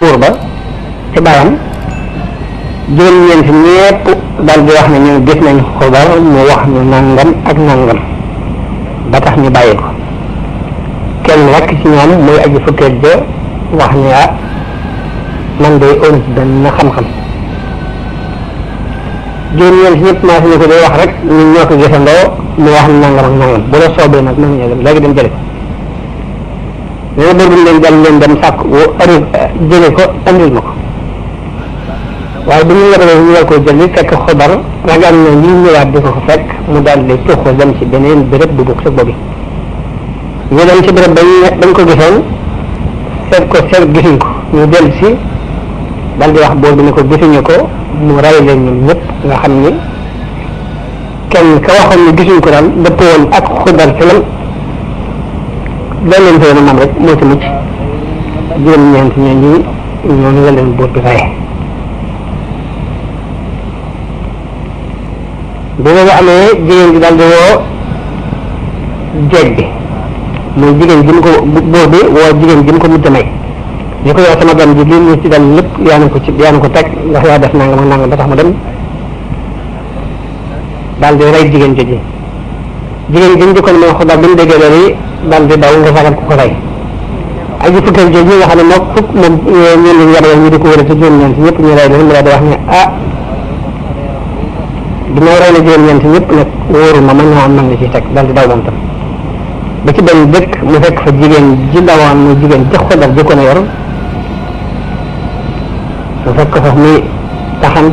buur ba ci baram juróom-ñeent ñépp daal di wax ne ñu gis nañ Xudar mu wax ñu nangam ak nangam ba tax ñu bàyyi ko kenn rekk ci ñoom muy aji fukkeel ja wax ne ah man day on ci benn xam-xam juróom-ñeent ñëpp maa fi ñu ko day wax rek ñun ñoo ko gisandoo mu wax ne nangam ak nangam bu la soobee nag mën nañoo dem léegi dem jële ko léegi bëgg leen jàll leen dem sàkk jële ko andil ma ko waaye bu ñu yebalee ñu war koo jël li fekk Xudar ragal na ñi ñëwaat di ko fa fekk mu daal di tuxu dem ci beneen béréb bu bokk sa boobu ñu dem ci béréb bañ ko gisoon seet gisuñ ko ñu dellu si daal di wax buur bi ne ko gisuñu ko mu rey leen ñoom ñëpp nga xam ni kenn ka waxoon ni gisuñ ko daal dëpp woon ak Xudar ci lam loolu leen fee moom rek moo ci mucc juróom-ñeent ñooñu la leen buur bi rey bi loolu amee jigéen ji daal di woo jeeg bi muy jigéen ji mu ko buur bi woo jigéen ji mu ko mujj may ñu ko yow sama doom ji lii ñu ci dal lépp yaa na ko teg ndax yaa def nangam ak nangam ba tax mu dem daal di rey jigéen jooju jigéen ji ñu jëkkoon mooy Xudar bi mu déggee loolu yi daal di daw nga sagal ku ko rey ay ji fukkeel jooju nga xam ne moom fukk moom ñeen lañu yabal ñu di ko wër te juróom-ñeent ñëpp ñu rey leen mu daal di wax ne ah dina rey na juróom-ñeent ñëpp nag wóoru ma mën naa am man la ciy teg daal di daw moom tam ba ci benn dëkk mu fekk fa jigéen ji dawoon mu jigéen ci Xudar jëkkoon a yor mu fekk fa muy taxan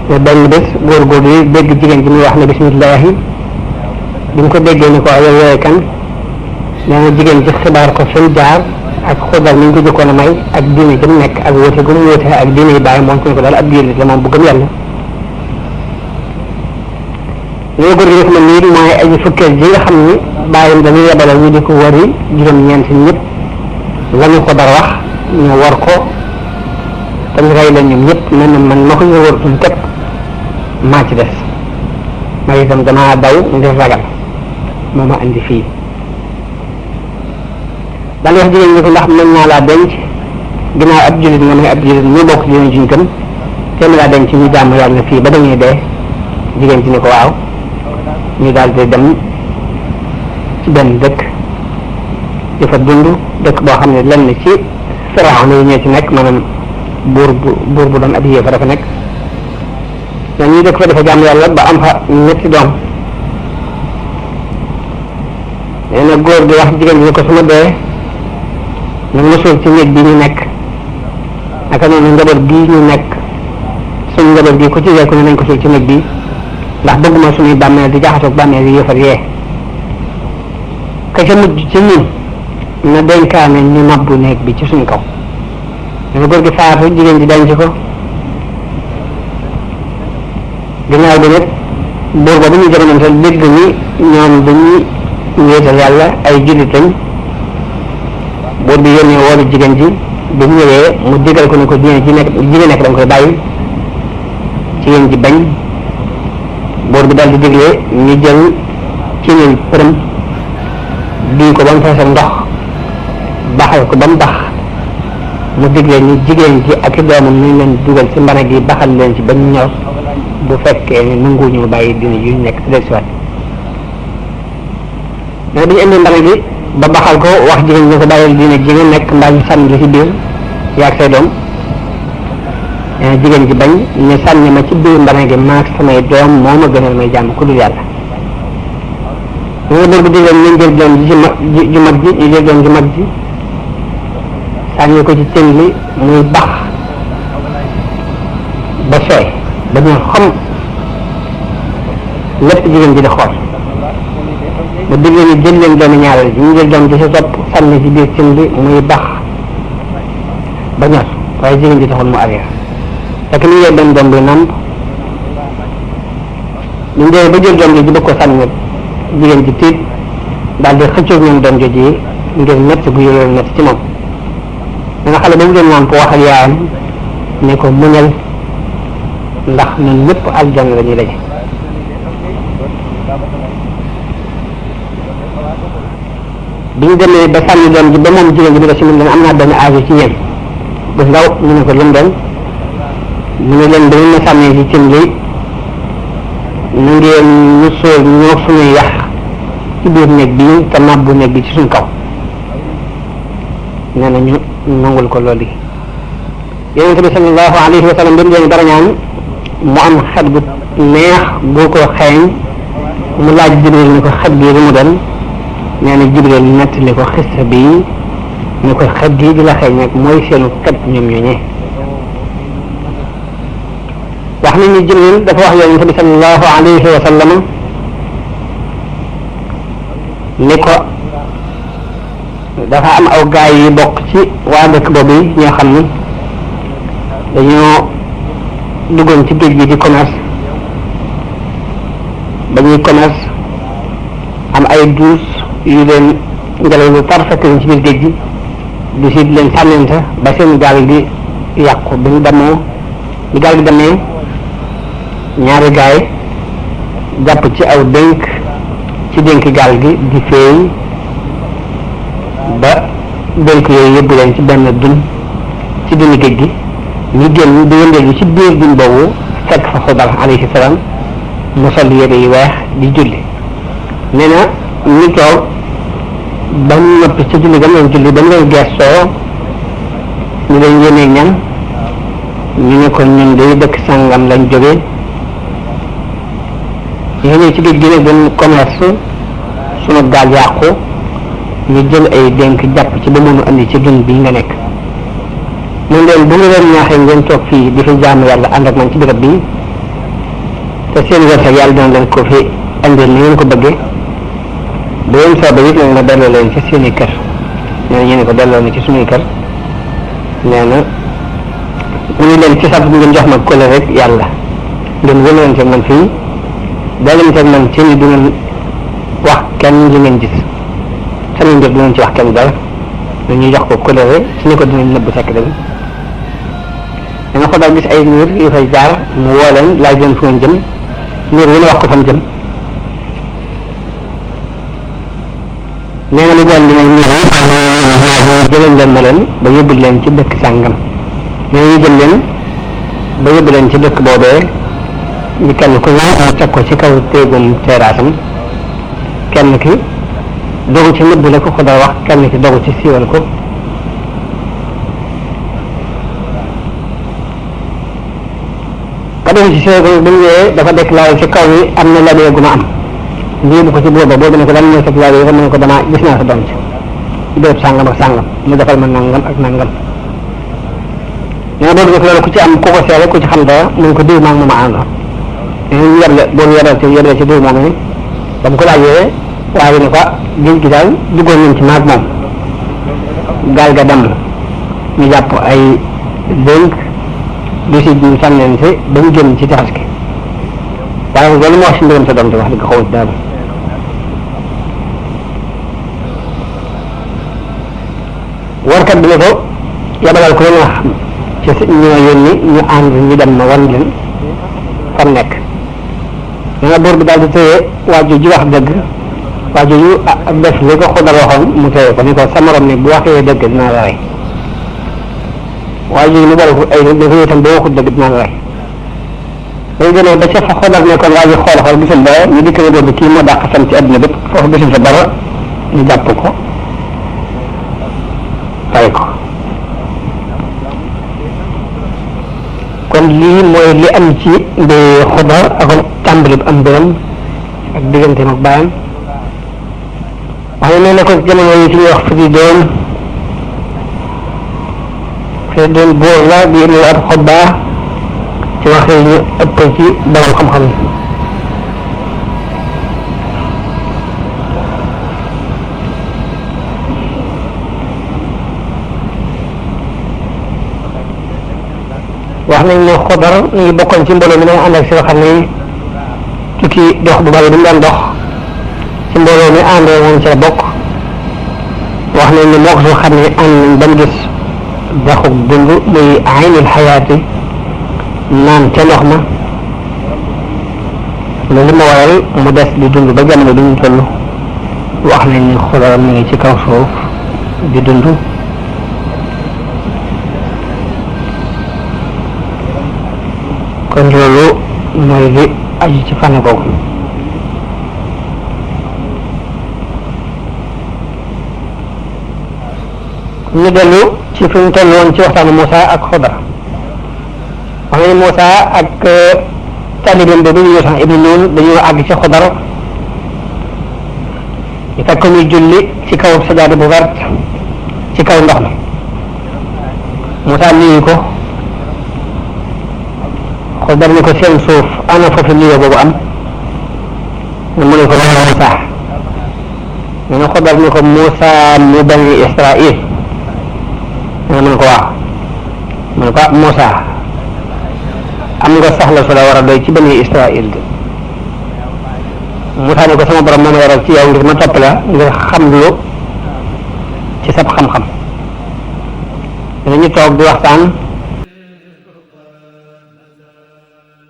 te benn bés góor yi dégg jigéen ji muy wax ne bismillahi bi mu ko déggee ni ko yow yooyu kan nee na jigéen ji xibaar ko fi mu jaar ak Xudar mi ñu ko jëkkoon a may ak diine ji mu nekk ak wóote gu mu wóote ak diine yi bàyyi moom ko daal ab jullit la moom bu gëm yàlla ñoo góor gi def na nii mooy aji fukkeel ji nga xam ni bàyyam dañuy yebalal ñu di ko wari juróom-ñeent ñëpp la ñu Xudar wax ñu war ko te ñu rey leen ñoom ñëpp mel na man ma ko ñu waratul képp maa ci des ma itam damaa daw ngir ragal moo ma andi fii daal wax jigéen ñi ko ndax mën naa laa denc ginnaaw ab jullit nga may ab jullit ñu bokk jigéen juñ gëm te mu laa denc ñu jàmm yàlla fii ba dañuy dee jigéen ci ni ko waaw ñu daal di dem ci benn dëkk di fa dund dëkk boo xam ne lenn ci Firawna yi ñoo ci nekk maanaam buur bu doon ab yéefar dafa nekk ñoom ñuy dëkk fa dafa jàmm yàlla ba am fa ñetti doom nee na góor gi wax jigéen bi ni ko su ma dee ñu mosul ci néeg bi ñu nekk naka noonu njaboot bii ñu nekk suñu njaboot gi ku ci wekku ne nañ ko suul ci néeg bi ndax bëgguma suñuy bàmmeel di jaxasoog bàmmeel yi yëfar yee ka ca mujj ci ñun na dénkaane ñu nabbu néeg bi ci suñu kaw dana góor gi faatu jigéen ji denc ko ginnaaw bi nag buur ba bu ñu jamonante dégg ni ñoom dañuy wéetal yàlla ay jullit lañ buur bi yónnee woolu jigéen ji bi mu ñëwee mu digal ko ne ko jigéen nekk da nga koy bàyyi jigéen ji bañ buur bi daal di diglee ñu jël ci nen përëm duy ko ba mu fees ak ndox baxal ko ba mu bax mu diglee ni jigéen ji ak i doomam ñu leen dugal ci mbana gi baxal leen ci ba ñu ñor bu fekkee ne nanguwuñu bàyyi dina yu nekk ci dellusiwaat mais bi ñu indi mbana gi ba baxal ko wax jigéen ñi ko bàyyil dina ji nga nekk mbaa ñu sànni li ci biir yaag say doom jigéen ji bañ ñu sànni ma ci biir mbana gi maag samay doom moo ma gënal may jàmm ku dul yàlla ñu nga bu digleen ñu jël doom ji ju mag ji ñu jël doom ju mag ji sànni ko ci tën li muy bax ba sooy ba ñu xam lépp jigéen ji di xool bu diglee ñu jël leen doomu ñaareel ji ñu jël doom ji si topp sànni ci biir tën li muy bax ba ñor waaye jigéen ji taxul mu arrière fekk ni ngeen dem doom bi namp ñu dee ba jël doom ji bëgg ko sànni jigéen ji tiit daal di xëccoog ñoom doom jooju yi ngir métti bu yore métti ci moom danga xale ba mu doon namp wax ak yaayam ne ko muñal ndax ñun ñëpp aljanna la ñuy daje bi ñu demee ba sànni doom ji ba moom jigéen ji di ko si mun leen am naa benn aajo ci yéen bu ndaw ñu ne ko lim doon mu ne leen dañu ma sànnee ci cin li ñu ngeen ñu sóor ñoo suñuy yax ci biir néeg bi te mabbu néeg bi ci suñ kaw nee na ñu nangul ko loolu yonente bi sallallahu alayhi wa sallam bi mu leen dara ñaan mu am xet gu neex gu ko xeeñ mu laaj Jibril ni ko xet gi li mu doon nee na Jibril nettali ko xissa bi ni ko xet gi di la xeeñ nag mooy seenu xet ñoom ñooñee wax nañ ni Jibril dafa wax yonente bi sallallahu alayhi wa sallam ni ko dafa am aw gaay yi bokk ci waa dëkk boobu ñoo xam ni dañoo duggoon ci géej gi di commerce ba ñuy commerce am ay douze yu leen ngelaw lu tar fekk leen ci biir géej gi du si leen sànnente ba seen gaal gi yàqu bi ñu demoo bi gaal gi demee ñaari gaay jàpp ci aw dénk ci dénk gaal gi di feey ba dénk yooyu yóbbu leen ci benn dun ci duni géej gi ñu génn di wëndeelu ci biir dun boobu fekk fa Xudar alayhi salaam mu sol yére yu weex di julli nee na ñu toog ba ñu noppi ci julli gam leen julli ba ñu leen gestoo ñu leen yéenee ñan ñu ne ko ñun day dëkk sàngam lañ jógee ñu ñëw ci géej gi ne doon commerce sunu gaal yàqu ñu jël ay dénk jàpp ci ba mënu andi ci dun bi nga nekk mun leen bu ñu leen ñaaxee ngeen toog fii di fi jaamu yàlla ànd ak man ci béréb bi te seen wërsëg yàlla dina leen ko fi andil ni ngeen ko bëggee bu leen soobee it nag ma delloo leen ci seen i kër nee na ñu ne ko delloo na ci suñuy kër nee na mu ne leen ci sax ngeen jox ma kóllëre rek yàlla ngeen wëlanteeg man fii dalanteeg man ci ni du ngeen wax kenn li ngeen gis sama njëg du ngeen ci wax kenn dara ñu jox ko kóllëre ci ni ko dinañ nëbb sekk dem danga ko daal gis ay niir yu fay jaar mu woo leen laaj leen fu ngeen jëm niir wu ne wax ko fa mu jëm nee na lu doon dinañ niir jëleen leen ma leen ba yóbbul leen ci dëkk sàngam nee na ñu jël leen ba yóbbu leen ci dëkk boobee ñu kenn ku ñëw teg ko ci kaw téegum terrassam kenn ki dogu ci nëbb la ko Xudar wax kenn ki dogu ci siiwal ko ka dogu ci siiwal ko bu ñëwee dafa déclaré ci kaw yi am na labee gu ma am yóbbu ko ci booba boobu ne ko lan mooy sa labee yi mu ne ko damaa gis naa sa doom ci béréb sàngam ak sàngam mu defal ma nangam ak nangam nee na boobu def loolu ku ci am ku ko seere ku ci xam dara mu ne ko diw maa ngi ma àndoon ñu yeble boo yeble ci diw moom ni ba mu ko laajee waaye ne ko géej gi daal duggoon nañ ci maag moom gaal ga dem ñu jàpp ay dénk du si ñu sànneen si ba ñu génn ci tefes gi waaye loolu moo wax si mbiram sa doom te wax dëgg xawut daal warkat bi ne ko yabalal ko leen wax ci ñoo yónni ñu ànd ñu dem ma wan leen fam nekk nee na buur bi daal di téye waaju ji wax dëgg waaju yu def li ko Xudar waxoon mu téye ko ni ko sa morom ni bu waxee dëgg dinaa la rey waaju lu bari ay nit dafa itam boo waxut dëgg dinaa la rey dañu demee ba ca fa Xudar nekkoon waaju xool gisul dara ñu dikk ne boobu kii moo dàq fen ci àdduna bépp foofu gisul fa dara ñu jàpp ko fay ko kon lii mooy li am ci mbi Xudar ak tàmbali am mbiram ak digganteem ak baayam waaye nee na ko jamono yi fi ñuy wax fi doon buur la bi ñu ab Xutba ci wax yi ñu ëpp ci borom xam-xam yi wax nañ ne Xudar ñu ngi bokkoon ci mbooloo mi dama ànd ak si xam ne tukki dox bu bari du mu daan dox ci mbooloo mi àndoo woon ci la bokk wax nañ ne moo ko soo xam ne ànd ba mu gis daxu dund muy aynul xayaati naan ca ndox ma loolu ma waral mu des di dund ba jamono bi ñu toll wax nañ ni Xodar mi ngi ci kaw suuf di dund kon loolu mooy li aju ci fànn boobu ñu dellu ci fi ñu toll woon ci waxtaanu Moussa ak Xodar wax nañu Moussa ak taalibeem boobu ñu Yuusa ibnu Nuun dañoo àgg ci Xodar ñu fekk ko muy julli ci kaw sajaada bu vert ci kaw ndox mi Moussa nuyu ko Xodar ni ko seen suuf ana foofu nuyoo boobu am mu ne ko Moussa ñu ne Xodar ni ko Moussa mu bani Israil mu ne ko waaw mu ne ko Moussa am nga soxla su la war a doy ci bani Israil de Moussa ne ko sama borom moo ma yaral ci yow ngir ma topp la ngir xam lu ci sab xam-xam dañu toog di waxtaan